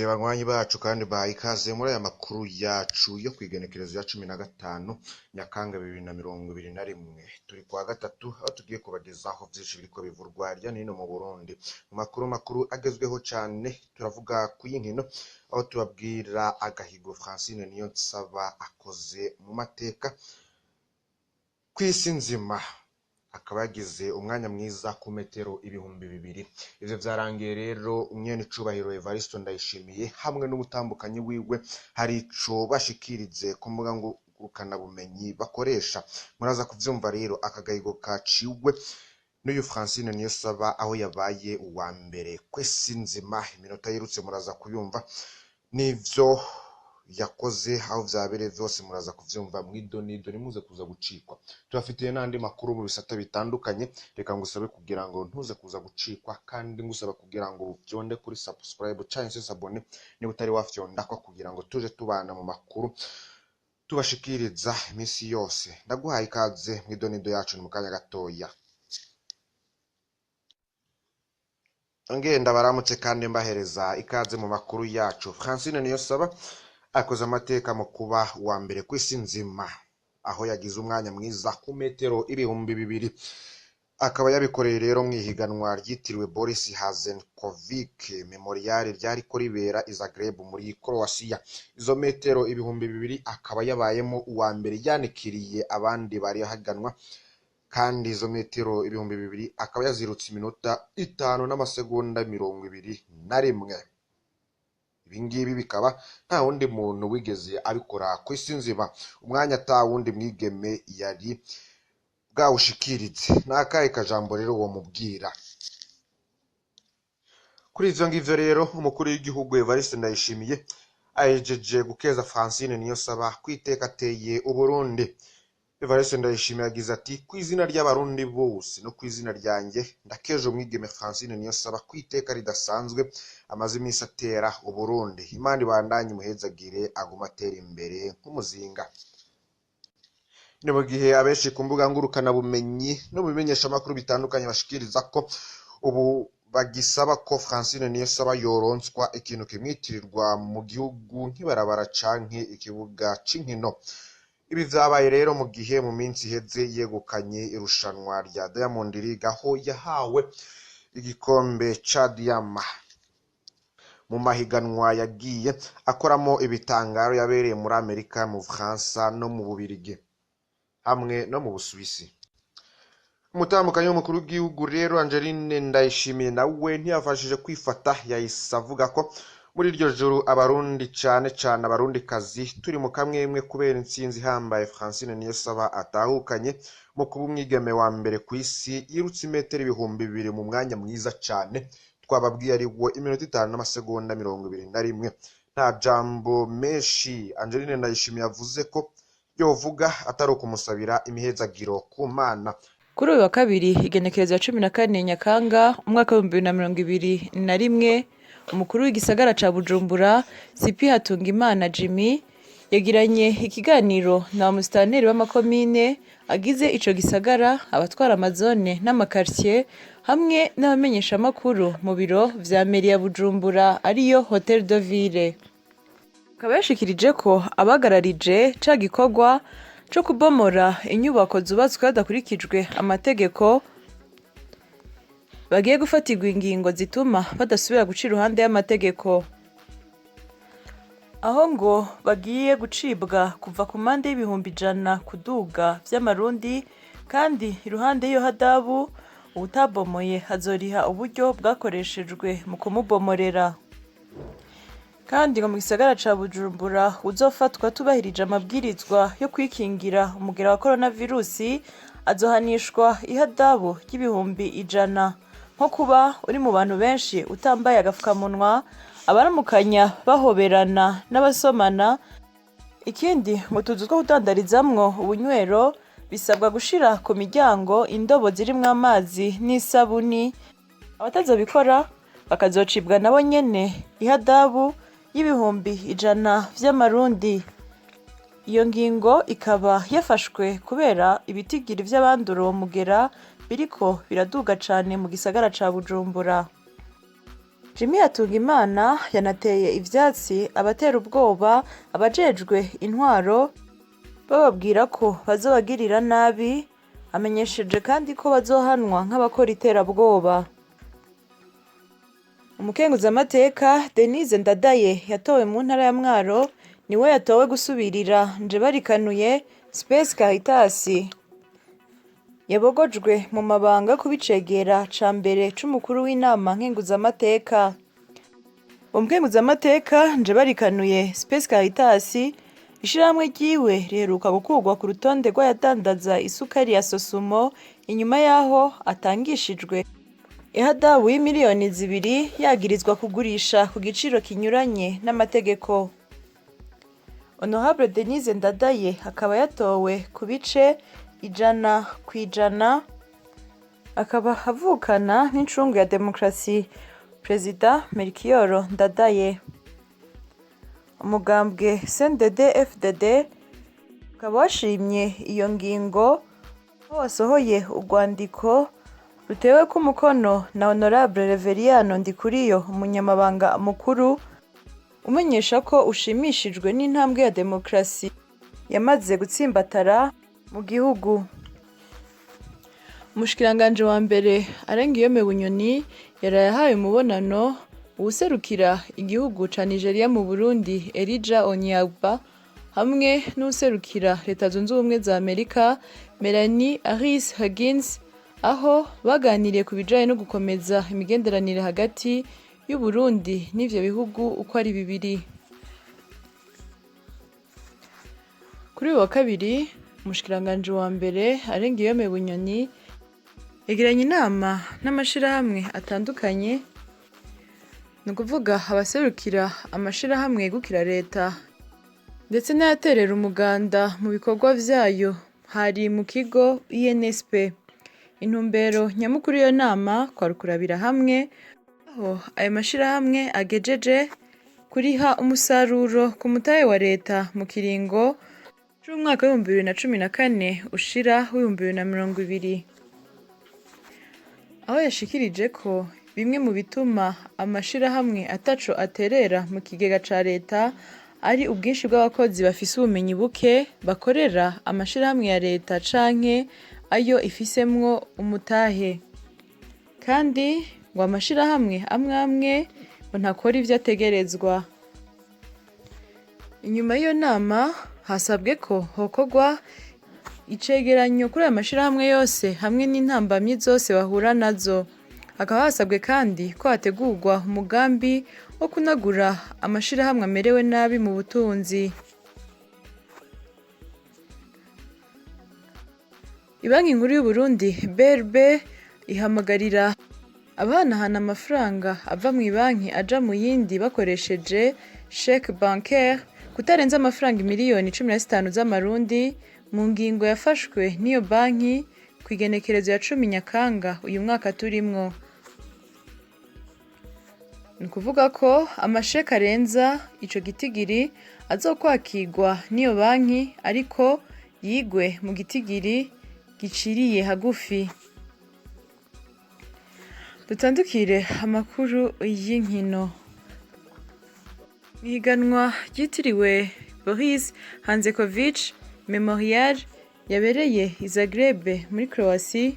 Banywanyi bacu kandi bahaye ikaze muri aya makuru yacu yo kw'igenekerezo ya 15 Nyakanga 2021. Turi kuwa gatatu aho tugiye kubagezaho vyinshi biriko bivurwa hirya no hino mu Burundi. Mu makuru makuru agezweho cane turavuga ku y'inkino aho tubabwira agahigo Francine Niyonsaba akoze mu mateka kw'isi nzima, akaba yagize umwanya mwiza ku metero 2000. Ivyo vyarangiye rero umwenicubahiro Evaristo Ndayishimiye hamwe n'umutambukanyi wiwe hari ico bashikirize ku mbuga ngurukanabumenyi bakoresha. Muraza kuvyumva rero aka gahigo kaciwe n'uyu Francine Niyonsaba aho yabaye uwa mbere kw'isi nzima. Iminota yirutse muraza kuyumva n'ivyo yakoze aho vyabereye vyose muraza kuvyumva mw'idonido, ntimuze kuza gucikwa. Tubafitiye n'andi makuru mu bisata bitandukanye, reka ngusabe kugira ngo ntuze kuza gucikwa, kandi ngusaba kugira ngo ufyonde kuri subscribe canke se s'abonner niba utari wafyondako, kugira ngo tuje tubana mu makuru tubashikiriza iminsi yose. Ndaguhaye ikaze mw'idonido yacu ni mu kanya gatoya. Ngenda baramutse kandi mbahereza ikaze mu makuru yacu. Francine Niyonsaba akoze amateka mu kuba uwa mbere kw'isi nzima, aho yagize umwanya mwiza ku metero 2000. Akaba yabikoreye rero mw'ihiganwa ryitiriwe Boris Hazenkovic Memorial ryariko ribera i Zagreb muri Croatia. Izo metero 2000 akaba yabayemo uwa mbere yanikiriye abandi bari haganwa, kandi izo metero 2000 akaba yazirutse iminota 5 n'amasegonda 21. Ibi ngibi bikaba nta wundi muntu wigeze abikora ku isi nzima, umwanya ata wundi mwigeme yari bwawushikiritse. Ni akahe kajambo rero womubwira kuri ivyo ngivyo? Rero umukuru w'igihugu Evariste Ndayishimiye ahejeje gukeza Francine Niyonsaba kwiteka ateye Uburundi. Evariste Ndayishimiye yagize ati: kw'izina ry'abarundi bose no kw'izina ryanjye ndakeje umwigeme Francine Niyonsaba kwiteka ridasanzwe amaze iminsi atera Uburundi. Imana ibandanye imuhezagire agume atera imbere nk'umuzinga. Ni mu gihe abenshi ku mbuga ngurukanabumenyi no mu bimenyeshamakuru bitandukanye bashikiriza ko ubu bagisaba ko Francine Niyonsaba yoronswa ikintu kimwitirirwa mu gihugu nk'ibarabara canke ikibuga c'inkino. Ibi vyabaye rero mu gihe mu minsi iheze yegukanye irushanwa rya Diamond League aho yahawe igikombe ca Diama. Mu mahiganwa yagiye akoramo ibitangaro yabereye muri Amerika, mu Bufaransa no mu Bubirigi hamwe no mu Busuwisi. Umutambukanyi w'umukuru w'igihugu rero Angeline Ndayishimiye nawe ntiyafashije kwifata, yahise avuga ko muri iryo joro abarundi cane cane abarundikazi turi mu kamwemwe kubera intsinzi ihambaye Francine Niyonsaba atahukanye mu kuba umwigeme wa mbere kw'isi yirutse imetero 2000 mu mwanya mwiza cane twababwiye ari wo iminota 5 n'amasegonda 21. Nta jambo menshi Angeline Ndayishimiye yavuze ko yovuga atari ukumusabira imihezagiro ku Mana. Kuri uyu wa kabiri igenekerezo ya 14 Nyakanga umwaka w'2021, umukuru w'igisagara ca Bujumbura CP Hatungimana Jimmy yagiranye ikiganiro na ba musitanteri b'amakomine agize ico gisagara, abatwara amazone n'amakartier hamwe n'abamenyeshamakuru mu biro vya meri ya Bujumbura ariyo Hotel de Ville. Akaba yashikirije ko abagararije ca gikorwa co kubomora inyubako zubatswe hadakurikijwe amategeko bagiye gufatirwa ingingo zituma badasubira guca iruhande y'amategeko, aho ngo bagiye gucibwa kuva ku mande y'100,000 kuduga vy'amarundi, kandi iruhande y'iyo hadabu uwutabomoye azoriha uburyo bwakoreshejwe mu kumubomorera. Kandi ngo mu gisagara ca Bujumbura uwuzofatwa atubahirije amabwirizwa yo kwikingira umugera wa coronavirusi azohanishwa ihadabu ry'100,000, nko kuba uri mu bantu benshi utambaye agafukamunwa, abaramukanya bahoberana n'abasomana. Ikindi, mu tuzu two kudandarizamwo ubunywero bisabwa gushira ku miryango indobo zirimwo amazi n'isabuni, abatazobikora bakazocibwa nabo nyene ihadabu y'100,000 vy'amarundi. Iyo ngingo ikaba yafashwe kubera ibitigiri vy'abandura uwo mugera biriko biraduga cane mu gisagara ca Bujumbura. Jimmy Hatungimana yanateye ivyatsi abatera ubwoba abajejwe intwaro bababwira ko bazobagirira nabi, amenyesheje kandi ko bazohanwa nk'abakora iterabwoba. Umukenguzamateka Denise Ndadaye yatowe mu ntara ya Mwaro niwe yatowe gusubirira Njebarikanuye Space Caritas yabogojwe mu mabanga yo kubicegera ca mbere c'umukuru w'inama nkenguzamateka. Umukenguzamateka Njebarikanuye Space Caritas ishirahamwe ryiwe riheruka gukurwa ku rutonde rw'ayadandaza isukari ya Sosumo inyuma yaho atangishijwe ihadabu y'imiliyoni 2 yagirizwa kugurisha ku giciro kinyuranye n'amategeko. Honorable Denise Ndadaye akaba yatowe ku bice 100%, akaba avukana n'incungu ya demokarasi Perezida Melchior Ndadaye. Umugambwe CNDD FDD ukaba washimye iyo ngingo aho wasohoye urwandiko ruteweko umukono na Honorable Reveriyano Ndikuriyo, umunyamabanga mukuru, umenyesha ko ushimishijwe n'intambwe ya demokarasi yamaze gutsimbatara mu gihugu. Umushikiranganji wa mbere Alain Guillaume Bunyoni yaraye ahaye umubonano uwuserukira igihugu ca Nigeria mu Burundi Elijah Onyeagba hamwe n'uwuserukira Leta Zunze Ubumwe za Amerika Melanie Harris Huggins, aho baganiriye ku bijanye no gukomeza imigenderanire hagati y'Uburundi n'ivyo bihugu uko ari bibiri. Kuri uyu wa kabiri, umushikiranganji wa mbere Alain Guillaume Bunyoni yagiranye inama n'amashirahamwe atandukanye, ni ukuvuga abaserukira amashirahamwe yegukira leta ndetse n'ayaterera umuganda mu bikorwa vyayo, hari mu kigo INSP. Intumbero nyamukuru y'iyo nama kwari ukurabira hamwe aho ayo mashirahamwe agejeje kuriha umusaruro ku mutahe wa leta mu kiringo c'umwaka w'2014 ushira w'2020, aho yashikirije ko bimwe mu bituma amashirahamwe ataco aterera mu kigega ca leta ari ubwinshi bw'abakozi bafise ubumenyi buke bakorera amashirahamwe ya leta canke ayo ifisemwo umutahe, kandi ngo amashirahamwe amwe amwe ngo ntakora ivyo ategerezwa. Inyuma y'iyo nama hasabwe ko hokorwa icegeranyo kuri ayo mashirahamwe yose hamwe n'intambamyi zose bahura nazo. Hakaba hasabwe kandi ko hategurwa umugambi wo kunagura amashirahamwe amerewe nabi mu butunzi. Ibanki nkuru y'Uburundi BRB ihamagarira abahanahana amafaranga ava mw'ibanki aja mu yindi bakoresheje chèque bancaire kutarenza amafaranga imiliyoni 15 z'amarundi mu ngingo yafashwe n'iyo banki kw'igenekerezo ya 10 Nyakanga uyu mwaka turimwo. Ni ukuvuga ko amasheke arenza ico gitigiri azokwakirwa n'iyo banki ariko yigwe mu gitigiri giciriye hagufi. Dutandukire amakuru y'inkino. Mw'ihiganwa ryitiriwe Boris Hanzekovic Memorial yabereye i Zagreb muri Croatie,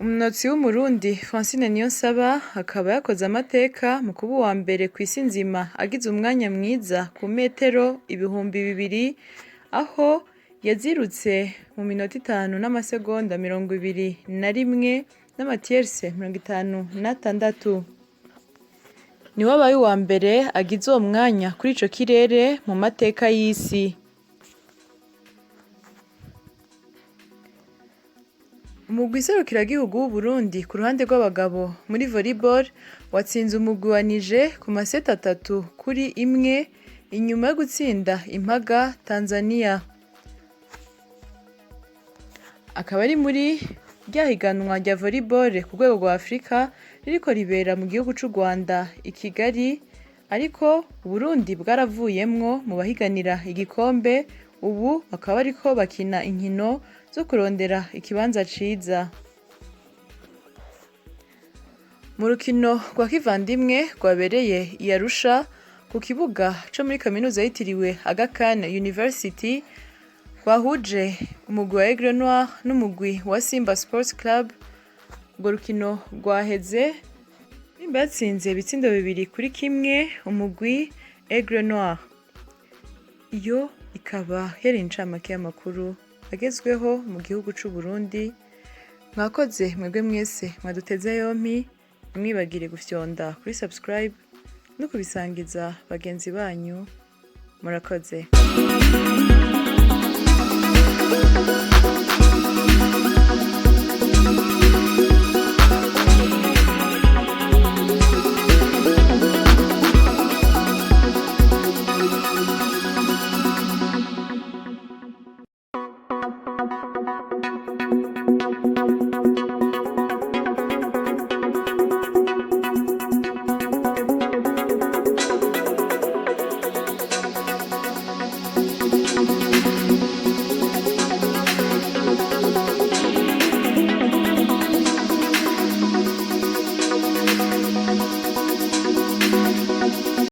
umunotsi w'Umurundi Francine Niyonsaba akaba yakoze amateka mu kuba uwa mbere kw'isi nzima agize umwanya mwiza ku metero 2000, aho yazirutse mu minota 5 n'amasegonda 21 n'amatiyerse 56. Niwe abaye uwa mbere agize uwo mwanya kuri ico kirere mu mateka y'isi. Umugwi serukiragihugu w'Uburundi ku ruhande rw'abagabo muri volleyball watsinze umugwi wa Niger ku maseti 3-1 inyuma yo gutsinda impaga Tanzania. Akaba ari muri rya higanwa rya volleyball ku rwego rwa Afrika ririko ribera mu gihugu c'u Rwanda i Kigali, ariko Uburundi bwaravuyemwo mu bahiganira igikombe, ubu bakaba bariko bakina inkino zo kurondera ikibanza ciza. Mu rukino rwa kivandimwe rwabereye i Arusha ku kibuga co muri kaminuza yitiriwe Aga Khan University rwahuje umugwi wa Aigle Noir n'umugwi wa Simba Sports Club, urwo rukino rwaheze Simba yatsinze ibitsindo 2-1 umugwi Aigle Noir. Iyo ikaba yari incamake y'amakuru agezweho mu gihugu c'u Burundi. Mwakoze mwebwe mwese mwaduteze yompi, ntimwibagire gufyonda kuri subscribe no kubisangiza bagenzi banyu. Murakoze.